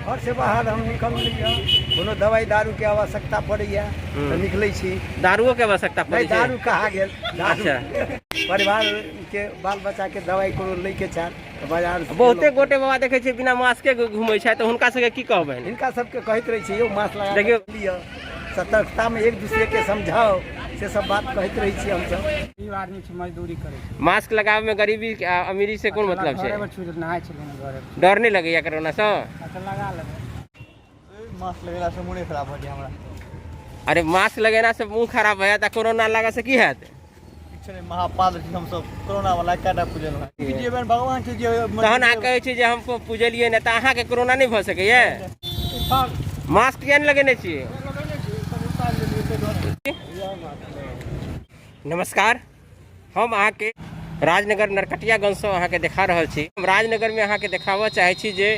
घरसँ बाहर हम निकलली हँ, कोनो दवाइ दारूके आवश्यकता पड़ैए तऽ निकलै छी। दारुओके आवश्यकता पड़ै नहि छै? दारू कहाँ गेल दारू। अच्छा। परिवारके बाल बच्चाके दवाइ कोनो लैके छनि तऽ बाजार बहुते गोटे बाबा देखै छियै बिना मास्के घूमै छथि, तऽ हुनका सबके की कहबनि? हिनका सबके कहैत रहै छी, यौ मास्क लगा देखियौ। कऽ लिअ, सतर्कतामे एक दूसरेके समझाउ, से सब बात कहैत रहै छी हमसब। गरीब आदमी छै, मजदूरी करै छै। मास्क लगाबैमे गरीबी आ अमीरी से कोन मतलब छै? घरेमे छुटि नहाय छलै ने घरे। डर नहि लगैया कोरोनासँ? अच्छा, लगा लेबै। मास्क लगेलासँ मोने खराब भऽ जाय हमरा। अरे मास्क लगेलासँ मुँह खराब भऽ जायत आ कोरोना लागऽसँ की हैत? किछु नहि, महापात्र छी हमसब, कोरोना वाला कएटा पूजलहुँ हँ। जे भगवान छै जे तहन अहाँ कहै छी जे हम पूजलियै नहि, तऽ अहाँके कोरोना नहि भऽ सकैए? मास्क किया नहि लगेने छियै? नमस्कार, हम अहाँके राजनगर नरकटियागंजसँ अहाँके देखा रहल छी। हम राजनगरमे अहाँके देखाबऽ चाहै छी जे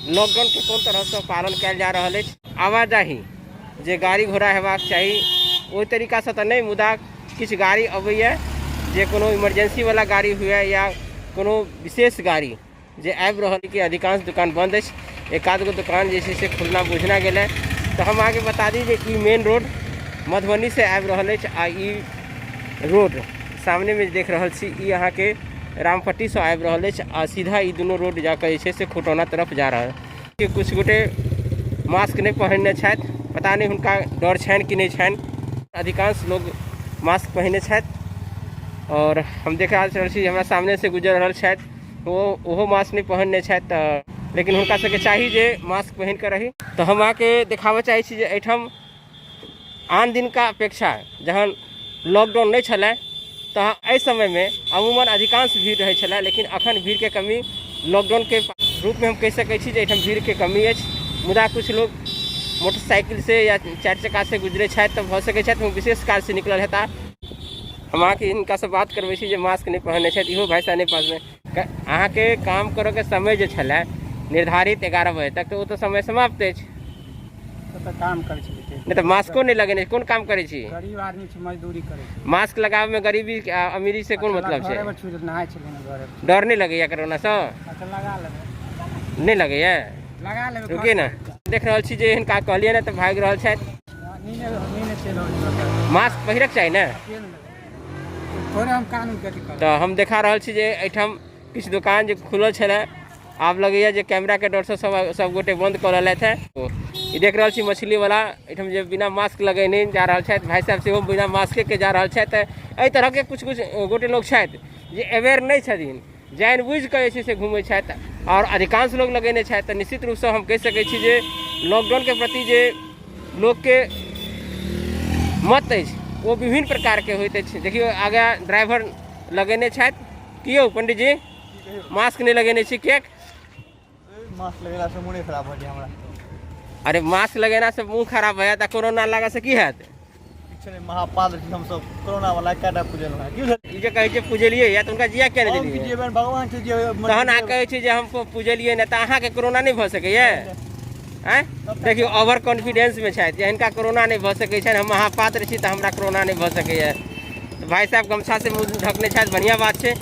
लॉकडाउनके कोन तरहसँ पालन कयल जा रहल अछि। आवाजाही जे गाड़ी घोड़ा हेबाक चाही ओहि तरीकासँ तऽ नहि, मुदा किछु गाड़ी अबैए जे कोनो इमरजेंसीवला गाड़ी हुए या कोनो विशेष गाड़ी जे आबि रहल कि अधिकांश दुकान बन्द अछि, एक आध गो दुकान जे छै से खुलना बुझना गेल है। तऽ हम अहाँके बता दी जे ई मेन रोड मधुबनीसँ आबि रहल अछि आ ई रोड सामनेमे जे देख रहल छी ई अहाँके रामपट्टीसँ आबि रहल अछि आ सीधा ई दुनू रोड जाकऽ जे छै से खुटौना तरफ जा रहल। किछु गोटे मास्क नहि पहिरने छथि, पता नहि हुनका डर छनि कि नहि छनि। अधिकांश लोग मास्क पहिरने छथि आओर हम देख रहल छी हमरा सामनेसँ गुजरि रहल छथि, ओ ओहो मास्क नहि पहिरने छथि, तऽ लेकिन हुनका सबके चाही जे मास्क पहिर कऽ रही। तऽ हम अहाँके देखाबऽ चाहै छी जे एहिठाम आन दिनका अपेक्षा जहन लॉकडाउन नहि छलै तऽ एहि समयमे अमूमन अधिकांश भीड़ रहै छलै, लेकिन अखन भीड़के कमी लॉकडाउनके रूपमे हम कहि सकै छी जे एहिठाम भीड़के कमी अछि। मुदा किछु लोक मोटरसाइकिलसँ या चारि चक्कासँ गुजरै छथि तऽ भऽ सकै छथि विशेष काजसँ निकलल हेता। हम अहाँके हिनकासँ बात करबै छी जे मास्क नहि पहिरने छथि, इहो भाइ साहब नहि पहिरने। अहाँके काम करऽके समय जे छलै निर्धारित 11 बजे तक, तऽ ओ तऽ समय समाप्त अछि। तऽ काम करै छलियै। नहि तऽ मास्को नहि लगेने, कोन काम करै छी? गरीब आदमी छै, मजदूरी करै छै। मास्क लगाबैमे गरीबी आ अमीरी से कोन मतलब छै? घरेमे छुटि नहाय छलियै ने घरे। डर नहि लगैया कोरोनासँ? अच्छा, लगा लेबै। नहि लगैया? लगा लेबै। रुकिए ने, देख रहल छी जे हिनका कहलियै ने तऽ भागि रहल छथि। नीने चलि अबै छै। मास्क पहिरक चाही ने। थोड़े हम कानून के अथी करब। तऽ हम देखा रहल छी जे एहिठाम किछु दोकान जे खुलल छलै, आब लगैए जे कैमराके डरसँ सब सब गोटे बन्द कऽ लेलथि हेँ। ई देख रहल छी मछलीवला एहिठाम जे बिना मास्क लगेने जा रहल छथि, भाइ साहब सेहो बिना मास्केके जा रहल छथि। तऽ एहि तरहके किछु किछु गोटे लोक छथि जे अवेयर नहि छथिन, जानि बुझि कऽ जे छै से घुमै छथि आओर अधिकांश लोक लगेने छथि। तऽ निश्चित रूपसँ हम कहि सकै छी जे लॉकडाउनके प्रति जे लोकके मत अछि ओ विभिन्न प्रकारके होइत अछि। देखियौ आगाँ ड्राइवर लगेने छथि। की यौ पंडीजी, मास्क नहि लगेने छी किएक? मास्क लगेलासँ मोने खराब भऽ जाय हमरा। अरे मास्क लगेलासँ मुँह खराब भऽ जायत आ कोरोना लागऽसँ की हैत? किछु नहि, महापात्र छी हमसब, कोरोना वाला कएटा पूजलहुँ हँ। की ई जे कहै छै पूजलियै या तऽ हुनका जिया किया नहि हम देलियै? की भगवान छै जे तहन अहाँ कहै छी जे हम पूजलियै नहि, तऽ अहाँके कोरोना नहि भऽ सकैए? आँय देखियौ, ओवर कॉन्फिडेंसमे छथि जे हिनका कोरोना नहि भऽ सकै छनि, हम महापात्र छी तऽ हमरा कोरोना नहि भऽ सकैए। तऽ भाइ साहब गमछासँ मुँह ढकने छथि, बढ़िआँ बात छै,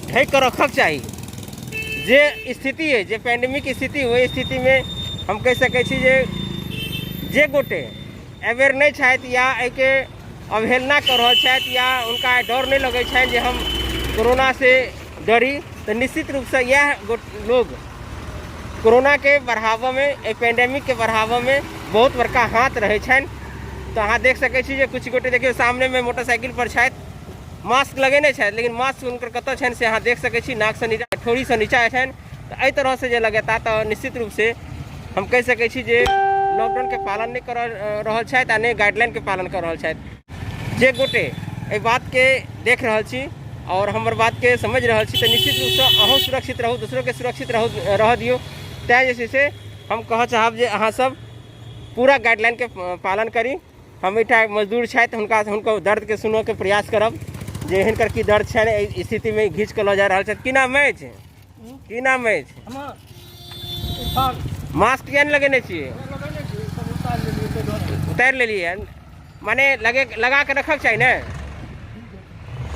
ढकि कऽ रखक चाही। जे स्थिति अइ, जे पेंडेमिक स्थिति, ओहि स्थितिमे हम कहि सकै छी जे जे गोटे अवेयर नहि छथि या एहिके अवहेलना कऽ रहल छथि या हुनका डर नहि लगै छनि जे हम कोरोनासँ डरी, तऽ निश्चित रूपसँ इएह लोग कोरोनाके बढ़ाबऽमे, एहि पेंडेमिकके बढ़ाबऽमे बहुत बड़का हाथ रहै छनि। तऽ अहाँ देख सकै छी जे किछु गोटे देखियौ सामनेमे मोटरसाइकिल पर छथि, मास्क लगेने छथि, लेकिन मास्क हुनकर कतऽ छनि से अहाँ देख सकै छी, नाकसँ नीचा, ठोरीसँ नीचा छनि। तऽ एहि तरहसँ जे लगेता तऽ निश्चित रूपसँ हम कहि सकै छी जे लॉकडाउनके पालन नहि कऽ रहल छथि आ नहि गाइडलाइनके पालन कऽ रहल छथि। जे गोटे एहि बातके देख रहल छी आओर हमर बातके समझि रहल छी तऽ निश्चित रूपसँ अहूँ सुरक्षित रहू, दोसरोके सुरक्षित रहू रहऽ दियौ। तैँ जे छै से हम कहऽ चाहब जे अहाँसभ पूरा गाइडलाइनके पालन करी। हम एहिठाम मजदूर छथि, हुनका हुनकर दर्दके सुनऽके प्रयास करब जे हिनकर की दर्द छनि, एहि स्थितिमे घीच कऽ लऽ जा रहल छथि। की नाम अछि? की नाम अछि? मास्क किया नहि लगेने छियै? उतारि लेलियै, माने लगे लगा कऽ रखक चाही ने।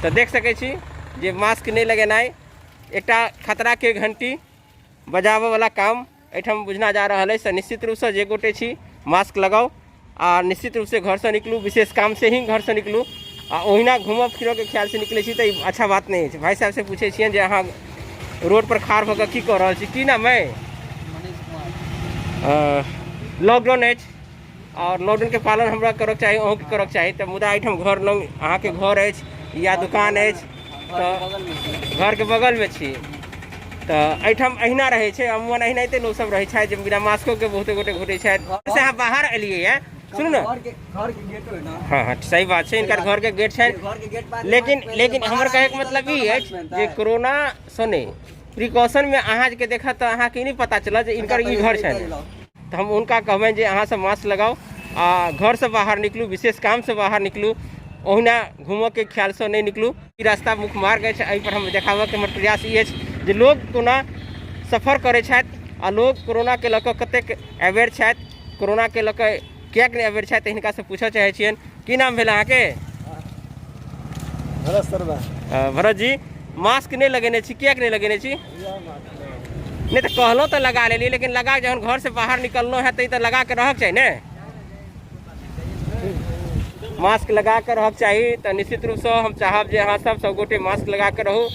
तऽ देख सकै छी जे मास्क नहि लगेनाइ एकटा खतराके घंटी बजाबऽवला काम एहिठाम बुझना जा रहल अछि। तऽ निश्चित रूपसँ जे गोटे छी मास्क लगाउ आ निश्चित रूपसँ घरसँ निकलू, विशेष कामसँ ही घरसँ निकलू आ ओहिना घूमऽ फिरऽके ख्यालसँ निकलै छी तऽ ई अच्छा बात नहि अछि। भाइ साहबसँ पूछै छियनि जे अहाँ रोडपर खाड़ भऽ कऽ की कऽ रहल छी? की नाम अइ? लॉकडाउन अछि आओर लॉकडाउनके पालन हमरा करऽके चाही, अहूँके करऽके चाही, तऽ मुदा एहिठाम घर लग अहाँके घर अछि या दुकान अछि तऽ घरके बगलमे छी तऽ एहिठाम अहिना रहै छै, अमूमन एनाहिते लोकसभ रहै छथि जे बिना मास्कोके बहुते गोटे घुटै छथि। से अहाँ बाहर एलियै ये, सुनू ने, हँ हँ सही बात छै, हिनकर घरके गेट छनि, लेकिन लेकिन हमर कहैके मतलब ई अछि जे कोरोनासँ नहि प्रिकॉशनमे अहाँके देखत तऽ अहाँके ई नहि पता चलत जे हिनकर ई घर छनि। तऽ हम हुनका कहबनि जे अहाँसभ मास्क लगाउ आ घरसँ बाहर निकलू, विशेष कामसँ बाहर निकलू, ओहुना घूमऽके ख्यालसँ नहि निकलू। ई रास्ता मुख्य मार्ग अछि, एहिपर हम देखाबऽके हमर प्रयास ई अछि जे लोक कोना सफर करै छथि आ लोक कोरोनाके लऽ कऽ कतेक अवेयर छथि, कोरोनाके लऽ कऽ किएक नहि अवेयर छथि, हिनकासँ पूछऽ चाहै छियनि। की नाम भेल अहाँके? भरत शर्मा। भरत जी, मास्क नहि लगेने छी, किएक नहि लगेने छी? नहि तऽ कहलहुँ तऽ लगा लेलियै, लेकिन लगा जहन घरसँ बाहर निकललहुँ हेँ तऽ ई तऽ लगा कऽ रहक चाही ने, मास्क लगा कऽ रहक चाही। तऽ निश्चित रूपसँ हम चाहब जे अहाँ सब गोटे मास्क लगा कऽ रहू,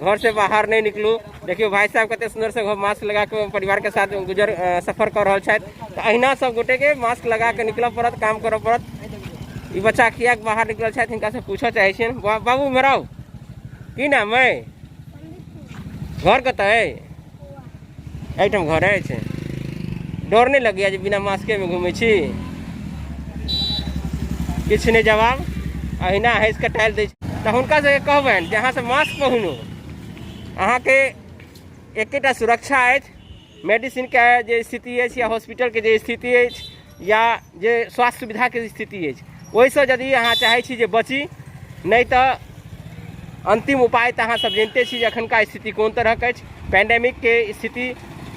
घरसँ बाहर नहि निकलू। देखियौ भाइ साहब कते सुन्दरसँ मास्क लगा कऽ परिवारके साथ गुजर सफर कऽ रहल छथि। तऽ अहिना सब गोटेके मास्क लगा कऽ निकलऽ पड़त, काम करऽ पड़त। ई बच्चा किएक बाहर निकलल छथि, हिनकासँ पूछऽ चाहै छियनि। बाबू मेराउ, की नाम अइ? घर कतऽ अइ? एहिठाम घर अछि। डर नहि लगैए जे बिना मास्केमे घुमै छी? किछु नहि जवाब, अहिना हँसि कऽ टालि दै छै। तऽ हुनका सबके कहबनि जे अहाँसब मास्क पहिनू, अहाँके एकेटा सुरक्षा अछि। मेडिसिनके जे स्थिति अछि या हॉस्पिटलके जे स्थिति अछि या जे स्वास्थ्य सुविधाके स्थिति अछि, ओहिसँ यदि अहाँ चाहै छी जे बची, नहि तऽ अन्तिम उपाय तऽ अहाँ सब जानिते छी जे एखनका स्थिति कोन तरहक अछि। पेंडेमिकके स्थिति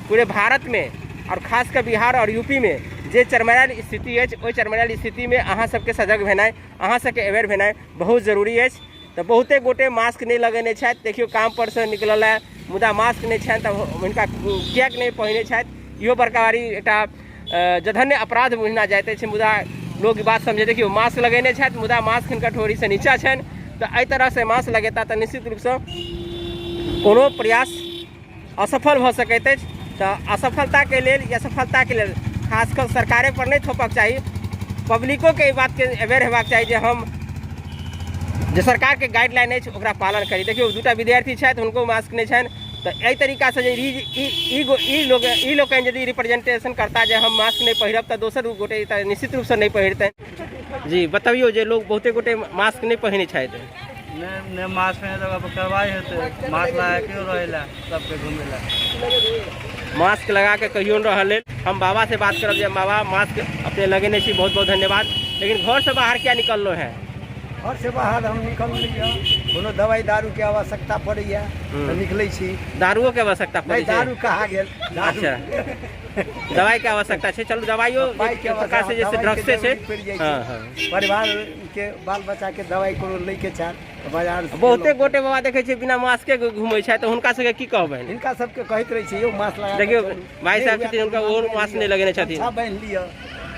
पूरे भारतमे आओर खास कऽ बिहार आओर यूपीमे जे चरमरायल स्थिति अछि, ओहि चरमरायल स्थितिमे अहाँ सबके सजग भेनाइ, अहाँ सबके अवेयर भेनाइ बहुत जरूरी अछि। तऽ बहुते गोटे मास्क नहि लगेने छथि। देखियौ काम परसँ निकलल हँ मुदा मास्क नहि छनि, तऽ हुनका किएक नहि पहिने छथि, इहो बड़का भारी एकटा जघन्य अपराध बुझना जाइत अछि। मुदा लोक ई बात समझे, देखियौ मास्क लगेने छथि मुदा मास्क हिनकर ठोरीसँ नीचा छनि। तऽ एहि तरहसँ मास्क लगेता तऽ निश्चित रूपसँ कोनो प्रयास असफल भऽ सकैत अछि। तऽ असफलताके लेल या सफलताके लेल खास कऽ सरकारे पर नहि थोपक चाही, पब्लिकोके एहि बातके अवेयर हेबाक चाही जे हम जे सरकारके गाइडलाइन अछि ओकरा पालन करी। देखियौ दूटा विद्यार्थी छथि, हुनको मास्क नहि छनि। तऽ एहि तरीकासँ जे ई लोक ई लोकनि यदि रिप्रेजेंटेशन करता जे हम मास्क नहि पहिरब, तऽ दोसर गोटे तऽ निश्चित रूपसँ नहि पहिरतनि। जी बतबियौ जे लोक बहुते गोटे मास्क नहि पहिने छथि। नहि नहि, मास्क पहिने तऽ ओकरा कार्रवाई हेतै। मास्क लगा के रहै लए सबके घुमै लए। मास्क लगा के कहियो नहि रहल लेल। हम बाबा से बात करब जे बाबा मास्क अपने लगेने छी, बहुत बहुत धन्यवाद, लेकिन घर से बाहर किया निकललो है? घर से बाहर हम निकलली हँ, कोनो दवाइ दारूके आवश्यकता पड़ैए तऽ निकलै छी। दारुओ के आवश्यकता पड़ै नहि छै? दारू कहाँ गेल दारू। अच्छा, दवाई के आवश्यकता छै। चलू दवाइयो दवाइ के एक प्रकार से जैसे दवाइके ड्रग्से छै। जरूरी पड़ि जाइ छै। हँ हँ परिवारके बाल बच्चाके दवाइ कोनो लैके चाह तऽ बाजार से बहुते गेलहुँ। गोटे बाबा देखै छै बिना मास्के के घूमै छै, तऽ हुनका सबके की कहबनि? हिनका सबके कहैत रहै छी यौ मास्क लगा कऽ देखियौ, चलू। भाइ नहि साहब हुए छथिन, हुनका तऽ ओहो बान्हि मास्क लिअ, नहि लगेने छथिन। गमछा बान्हि लिअ,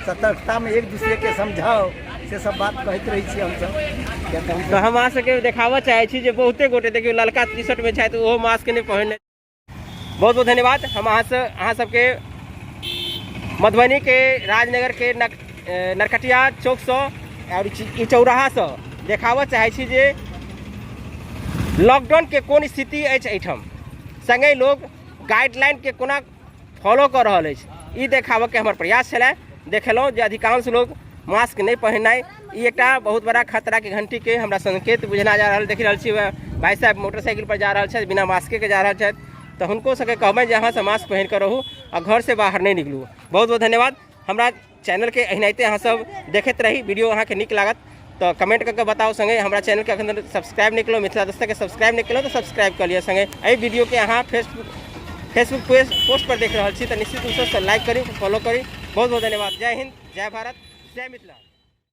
सतर्कतामे एक दूसरेके समझाउ, से सब बात कहैत रहै छी हमसब, किया तऽ हमसब तऽ हम अहाँ सबके देखाबऽ चाहै छी जे बहुते गोटे देखियौ ललका टी शर्ट मे छथि, ओहो मास्क नहि पहिरने। बहुत बहुत धन्यवाद। हम अहाँसँ अहाँ सबके मधुबनीके राजनगरके नरकटिया चौकसँ आओर ई चौराहासँ देखाबऽ चाहै छी जे लॉकडाउनके कोन स्थिति अछि एहिठाम, सङ्गे लोक गाइडलाइनके कोना फॉलो कऽ रहल अछि, ई देखाबऽके हमर प्रयास छलै। देखेलहुँ जे अधिकांश लोक मास्क नहि पहिरनाइ ई एकटा बहुत बड़ा खतराके घंटीके हमरा संकेत बुझना जा रहल। देख रहल छी भाइ साहब मोटरसाइकिल पर जा रहल छथि, बिना मास्केके जा रहल छथि। तऽ हुनको सबके कहबनि जे अहाँसब मास्क पहिर कऽ रहू आ घरसँ बाहर नहि निकलू। बहुत बहुत धन्यवाद। हमरा चैनलके एनाहिते अहाँसब देखैत रही। वीडियो अहाँके नीक लागत तऽ कमेंट कऽ के बताउ। सङ्गे हमरा चैनलके अखन धरि सब्सक्राइब नहि केलहुँ, मिथिला दस्तकके सब्सक्राइब नहि केलहुँ तऽ सब्सक्राइब कऽ लिअ। सङ्गे एहि वीडियोके अहाँ फेसबुक पेज पोस्ट पर देख रहल छी तऽ निश्चित रूपसँ लाइक करी, फॉलो करी। बहुत बहुत धन्यवाद। जय हिंद, जय भारत, जय मिथिला।